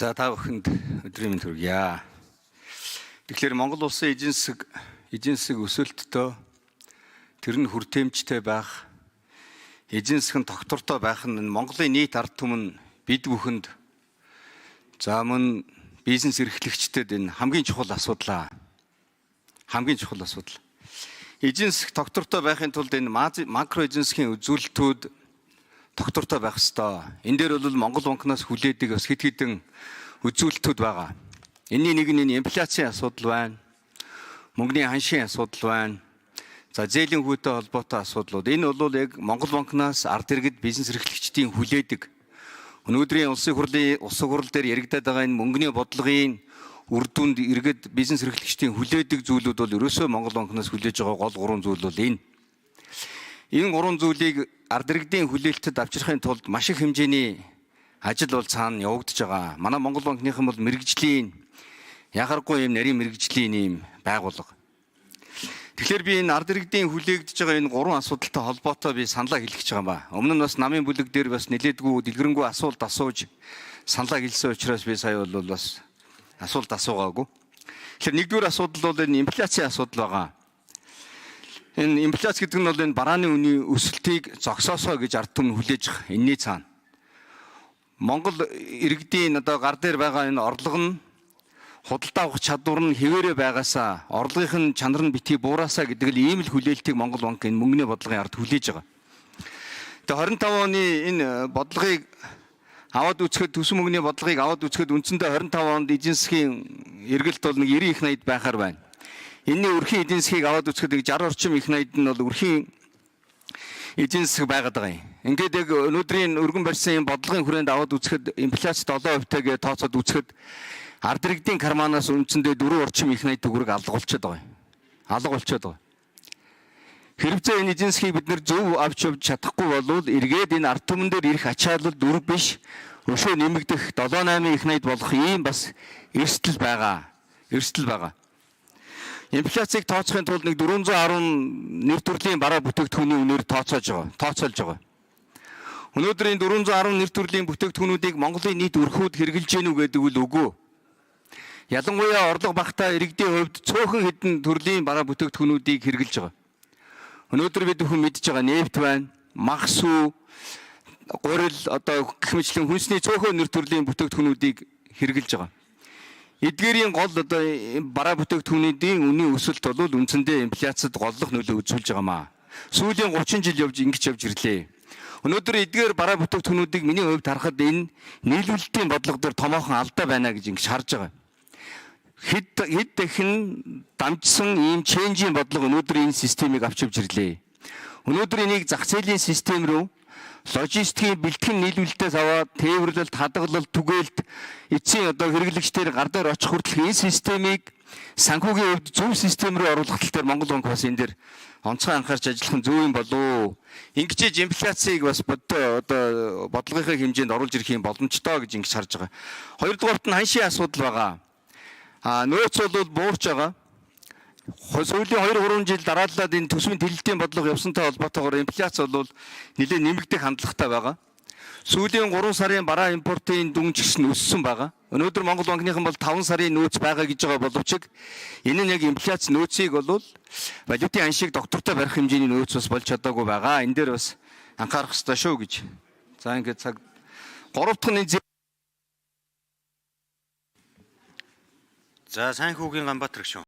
За, та бүхэнд өдрийн мэнд хүргье. Тэгэхээр Монгол улсын эдийн засаг өсөлттэй, тэр нь хүртээмжтэй байх, эдийн засаг нь тогтвортой байх нь Монголын нийт ард түмэн, бид бүхэнд, за мөн бизнес эрхлэгчдэд энэ хамгийн чухал асуудал. Хамгийн чухал асуудал. Эдийн засаг тогтвортой байхын тулд энэ макро эдийн засгийн үзүүлэлтүүд тогтвортой байх ёстой. Энэ дээр бол Монгол банкнаас хүлээдэг бас хэд хэдэн үзүүлэлтүүд байгаа. Энэний нэг нь энэ инфляцийн асуудал байна. Мөнгөний ханшийн асуудал байна. За, зээлийн хүйтэй холбоотой асуудлууд. Энэ бол яг Монгол банкнаас ард иргэд, бизнес эрхлэгчдийн хүлээдэг. Өнөөдрийн улсын хурал дээр яригдаад байгаа энэ мөнгөний бодлогын үр дүнд иргэд, бизнес эрхлэгчдийн хүлээдэг зүйлүүд бол ерөөсөө Монгол банкнаас хүлээж байгаа гол гурван зүйл бол энэ. Энэ гурван зүйлийг ард иргэдийн хүлээлтэд авчрахын тулд маш их хэмжээний ажил бол цаана явагдаж байгаа. Манай Монгол банкныхан бол мэргэжлийн яхааргүй юм нарийн мэргэжлийн юм байгууллага. Тэгэхээр би энэ ард иргэдийн хүлээгдэж байгаа энэ гурван асуудалтай холбоотой би саналаа хэлэх гэж байгаа юм ба. Өмнө нь бас намын бүлэг дээр бас нэлээдгүй дэлгэрэнгүй асуулт асууж саналаа хэлсэн учраас би сая бол бас асуулт асуугаагүй. Тэгэхээр нэгдүгээр асуудал бол энэ инфляцийн асуудал байгаа. Энэ инфляц гэдэг нь бол энэ барааны үнийн өсөлтийг зогсоосоо гэж ард түмэн хүлээж байгаа. Энэний цаана Монгол иргэдийн одоо гар дээр байгаа энэ орлого нь, худалдаа авах чадвар нь хэвээрээ байгаасаа, орлогын нь чанар нь битгий буураасаа гэдэг л ийм л хүлээлтийг Монгол банк энэ мөнгөний бодлогын ард хүлээж байгаа. Тэгээ 25 оны энэ бодлогыг аваад үзэхэд, төсвийн мөнгөний бодлогыг аваад үзэхэд үндсэндээ 25 онд эдийн засгийн эргэлт бол нэг 90 их 80 байхаар байна. Энэний өрхийн эдийн засгийг аваад үзэхэд нэг 60 орчим их 80 нь бол өрхийн эдийн засаг байгаад байгаа юм. Ингээд яг өнөөдрийн өргөн барьсан юм бодлогын хүрээнд аваад үзэхэд инфляц 7% гээ тооцоод үзэхэд ард иргэдийн карманаас үндсэндээ 4 орчим их 80 төгрөг алга болчиход байгаа юм. Алга болчиход байгаа. Хэрвээ энэ эдийн засгийг бид нэр зөв авч явж чадахгүй болвол эргээд энэ ард түмэн дээр ирэх ачаалал 4 биш, өшөө нэмэгдэх, 7 8 их 80 болох ийм бас эрсдэл байгаа. Эрсдэл байгаа. Инфляцийг тооцохын тулд нэг 410 нэр төрлийн бараа бүтээгдэхүүний үнээр тооцоож байгаа. Тооцоолж байгаа. Өнөөдөр энэ 410 нэр төрлийн бүтээгдэхүүнүүдийг Монголын нийт өрхүүд хэрэглэж гэнэ үү гэдэг үл үгүй. Ялангуяа орлого багатай иргэдийн хувьд цөөхөн хэдэн төрлийн бараа бүтээгдэхүүнүүдийг хэрэглэж байгаа. Өнөөдөр бид бүхэн мэдж байгаа нефть байна, мах, сүү, гурил, одоо гэх мэтчилэн хүнсний цөөхөн нэр төрлийн бүтээгдэхүүнүүдийг хэрэглэж байгаа. Эдгээрийн гол одоо бараа бүтээгдэхүүнүүдийн үнийн өсөлт бол үндсэндээ инфляцид голлох нөлөө үзүүлж байгаа маа. Сүүлийн 30 жил явж ингэж явж ирлээ. Өнөөдөр эдгээр бараа бүтээгдэхүүнүүдийг миний хувьд харахад энэ нийлүүлэлтийн бодлого дээр томоохон алдаа байна гэж ингэж харж байгаа. Хэд хэд дахин дамжсан ийм чэнжийн бодлого өнөөдөр энэ системийг авч явж ирлээ. Өнөөдөр энийг зах зээлийн систем рүү, логистикийн бэлтгэн нийлүүлэлтээс аваад тээвэрлэлт, хадгалалт, түгээлт, эцсийн одоо хэрэглэгчдэр гар дээр очих хүртэлх энэ системийг санхүүгийн хувьд зөв систем рүү оруулах тал дээр Монгол банк бас энэ дээр онцгой анхаарч ажиллах нь зөв юм болов уу? Ингэж инфляцийг бас бодтой одоо бодлогынхаа хэмжээнд оруулж ирэх юм боломжтой гэж ингэж харж байгаа. Хоёрдугаарт нь ханшийн асуудал байгаа. А нөөц бол буурч байгаа. Сүүлийн 2 3 жил дараалаад энэ төсвийн тэлэлтийн бодлого явсантай холбоотойгоор инфляц бол нэлээд нэмэгдэх хандлагатай байгаа. Сүүлийн 3 сарын бараа импортын дүн ч гэсэн өссөн байгаа. Өнөөдөр Монгол банкныхан бол 5 сарын нөөц байгаа гэж байгаа боловч энэ нь яг инфляц нөөцийг бол валютын ханшийг тогтвортой барих хэмжээний нөөц бас болж чадаагүй байгаа. Энэ дээр бас анхаарах ёстой шүү гэж. За, ингээд цаг гурав дахь нь За, Санхүүгийн Ганбаатар гишүүн.